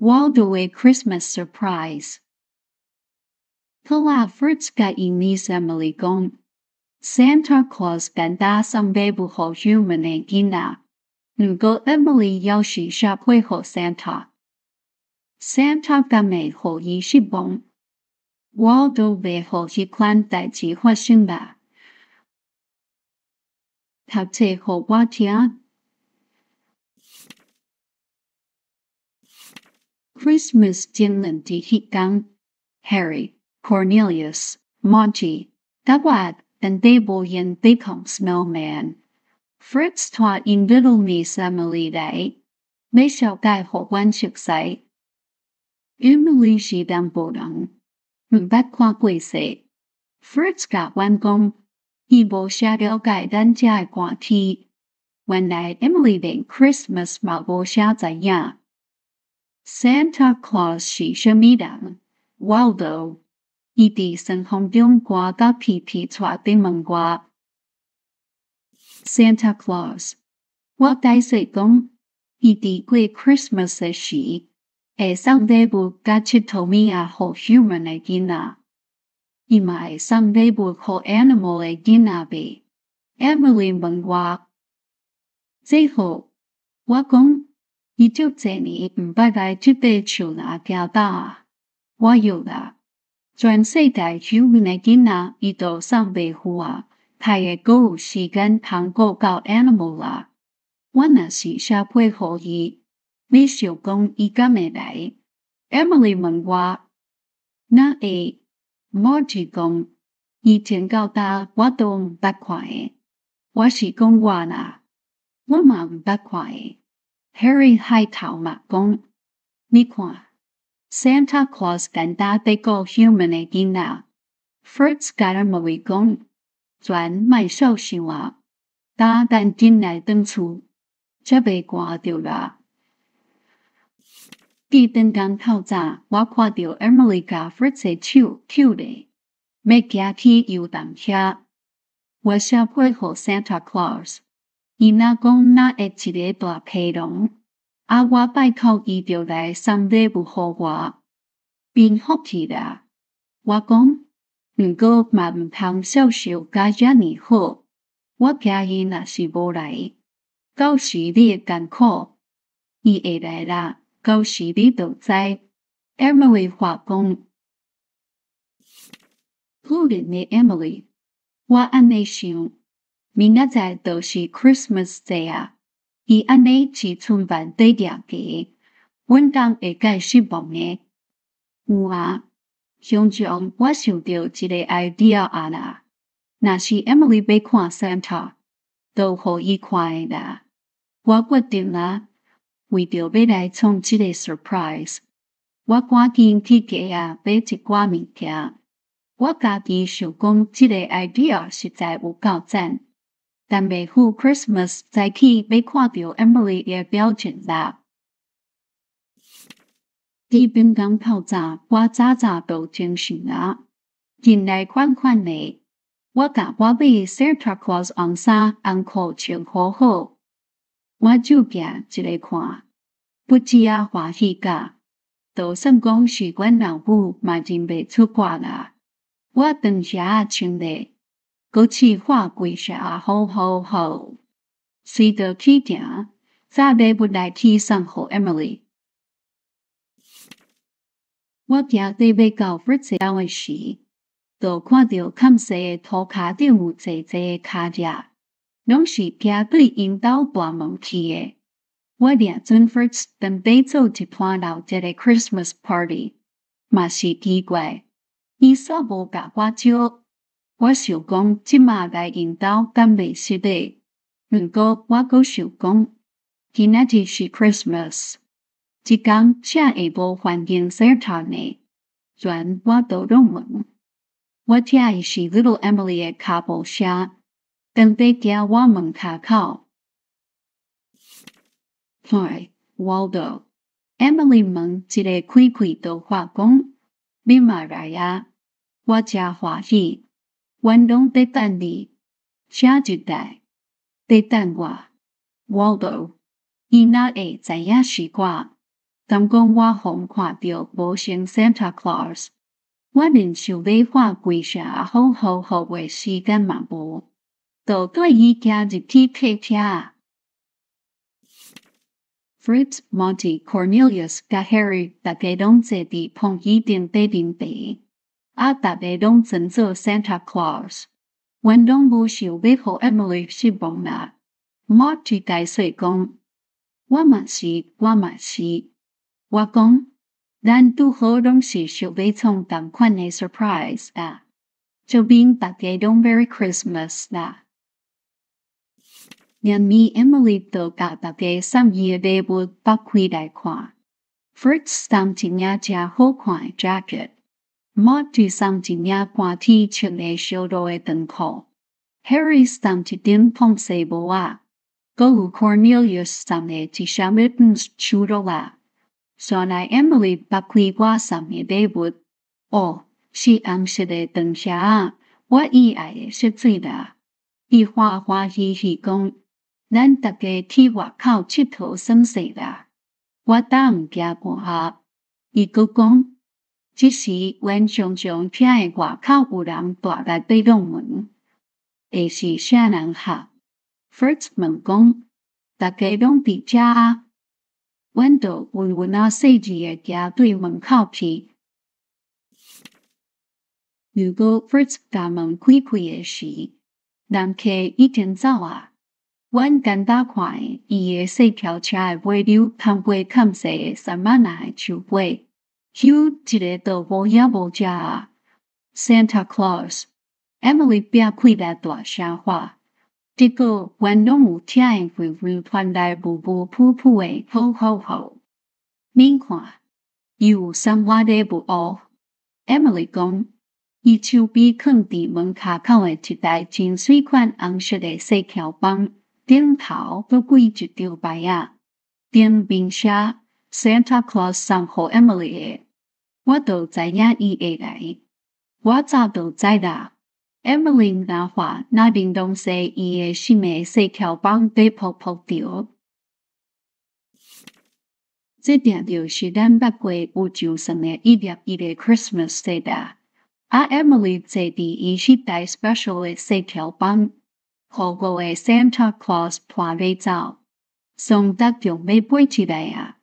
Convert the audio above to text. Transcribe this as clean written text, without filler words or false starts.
Waldo 的 Christmas surprise。好啊，Fritz 共𪜶niece Emily 講，Santa Claus 簡單送禮物予 human 的囡仔，毋過 Emily 猶是寫批予 Santa。Santa 敢會予伊失望？Waldo 袂予彼款代誌發生啦。讀冊予我聽。Christmas 前兩日彼工，Harry、Cornelius、Monty 佮我當底無閒對抗 Snowman。Fritz 帶𪜶 little niece Emily 來，欲紹介予阮熟似。Emily 是南部人，毋捌看過雪。Fritz 共阮講，伊無啥了解咱遮的寒天。原來 Emily 連 Christmas 嘛無啥知影。Santa Claus 是啥物人？Waldo，伊佇霜風中寒甲皮皮掣佇問我。Santa Claus，我解釋講，伊佇過 Christmas 的時，會送禮物佮𨑨迌物仔予 human 的囡仔。伊嘛會送禮物予 animal 的囡仔袂？Emily 問我。這好，我講，伊足濟年毋捌來這塊樹林行搭，我有啦。全世界 human 的囡仔，伊都送袂赴啊，太會閣有時間通顧到 animal 啦。我若是寫批予伊，你想講伊敢會來？Emily 問我，哪會？Margie 講，以前到今我都毋捌看的。我是講我啦，我嘛毋捌看的。Harry 害頭嘛講，你看，Santa Claus 簡單佇顧 human 的囡仔。Fritz 共 Emily 講，全莫數想啊，今咱緊來轉厝，才袂寒著啦。記頂工透早，我看著 Emily 共 Fritz 的手搝咧，欲行去遊動遐。我寫批予 Santa Claus，伊若講若會一个大皮囊，啊我拜託伊著來送禮物予我，變福氣啦。我講，毋過嘛毋通銷售甲遮爾好，我驚伊若是無來，到時你會艱苦。伊會來啦，到時你就知。Emily 話講，可憐的 Emily，我按呢想，明仔載就是 Christmas 節啊，伊按呢飼春飯佇掠雞，阮敢會佮失望呢？有啊，雄強，我想著一个 idea 啊啦，若是 Emily 欲看 Santa，就予伊看的啦。我決定啦，為著欲來創這个 surprise，我趕緊去街仔買一寡物件。我家己想講，這个 idea 實在有夠讚，但袂赴 Christmas 早起欲看著 Emily 的表情啦。佇頂工透早，我早早就精神啊，進來款款的。我共我買 Santa Claus 紅衫紅褲穿好好，我照鏡一个看，不止仔歡喜甲，就算講是阮老母嘛認袂出我啦。我長鞋仔穿咧，閣試畫規下好好好，隨著去行，載禮物來去送予 Emily。我行佇欲到 Fritz 兜的時，就看著崁西的塗跤頂有濟濟的跤跡，攏是行對𪜶兜大門去的。我掠準 Fritz 當底做一伴鬧一个 Christmas party，嘛是奇怪，伊煞無共我招。我想講這馬來𪜶兜敢袂失禮，毋過我閣想講，今仔日是 Christmas，這工誰會無歡迎 Santa 呢？全我都攏問。我聽的是 Little Emily 的跤步聲，當佇行我門跤口。Hi, Waldo。Emily 門一个開開就話講，你嘛來啊！我誠歡喜，阮攏佇等你。請入來，佇等我。Waldo，伊哪會知影是我？敢講我予人看著無像 Santa Claus？我連想欲喊規聲 ho ho ho 的時間嘛無，就綴伊行入去客廳。Fritz、Monty、Cornelius 佮 Harry 逐家攏坐佇膨椅頂底啉茶，啊，逐家攏裝做 Santa Claus。阮攏無想欲予 Emily 失望啦。Monty 解釋講：我嘛是，我嘛是。我講，咱拄好攏是想欲創仝款的 surprise 啊！這邊逐家攏 Merry Christmas 啦！暗暝 Emily 就共逐家送伊的禮物擘開來看。Fritz 送一領誠好看的 jacket，Monty 送一領寒天穿的燒熱的長褲，Harry 送一頂膨西帽仔，閣有 Cornelius 送的一雙 mittens 手襪仔。紲來 Emily 擘開我送的禮物，哦，是紅色的長鞋仔，我伊愛的色水啦。伊歡歡喜喜講，咱逐家去外口𨑨迌耍勢啦。我膽毋驚寒啊。伊閣講，這時阮常常聽會外口有人大力佇撞門，會是啥人哈？Fritz 問講，逐家攏佇遮啊？阮就穩穩仔細緻的行對門口去。如果 Fritz 共門開開的時，人客已經走啊。阮簡單看見伊的細轎車的尾溜崁過崁勢的三馬仔的樹尾，咻一下就無影無跡啊！Santa Claus，Emily 拚氣來大聲喊，結果阮攏有聽會遠遠傳來霧霧噗噗的 ho ho ho。恁看，伊有送我禮物哦。Emily 講，伊手臂囥佇門跤口的一台真媠款紅色的細轎枋。頂頭閣掛一張牌仔，頂面寫 Santa Claus 送予 Emily 的，我就知影伊會來，我早就知啦。Emily 若話若玲瑯說伊的新的細轎枋佇噗噗著，這定著是咱捌過有上算的一粒一个 Christmas 節啦。啊，Emily 坐佇伊彼台 special 的細轎枋，予五个 Santa Claus 拖欲走，桑達仲欲飛起來啊！